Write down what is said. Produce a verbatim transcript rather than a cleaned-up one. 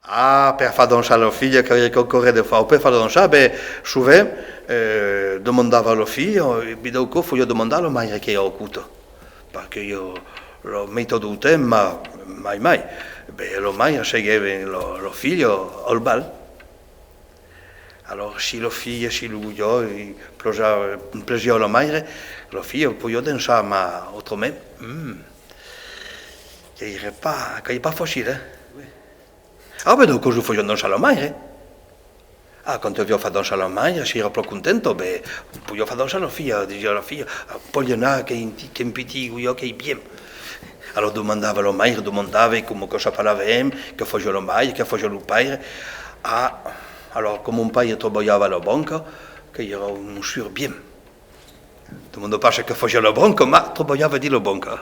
Ah, per far dançar la filha, qu'aviá quauquarren de fau per far dançar, ben, sovent, eh, demandava a la filha, e, e daus còps faliá demandar a la maire qu'èra a costat, perque la, la meitat dau temps, ma, mai mai, ben, la maire seguèva la, la filha al bal. Alòrs, si la filha, si lo gojòl, i plasiá, plasiá a la maire, la filha podiá dançar, ma autrament, mm, qu'èra pas, qu'èra pas facil, eh? Ah, ben, daus còps faliá dançar la maire. Ah, quand aviá fach dançar la maire, s'èra plan contenta, ben, podiá far dançar la filha, disiá a la filha, ah, pòdi anar, qu'es un ti-, qu'es un pitit gojòl, qu'es bien. Alòrs demandava a la maire, demandava, e coma que s'apalavem, que fasiá la maire, que fasiá lo paire. Ah, alòrs, coma mon paire trabalhava a la banca, qu'èra un sure bien. Demanda pas çò que fasiá la banca, ma trabalhava dins la banca.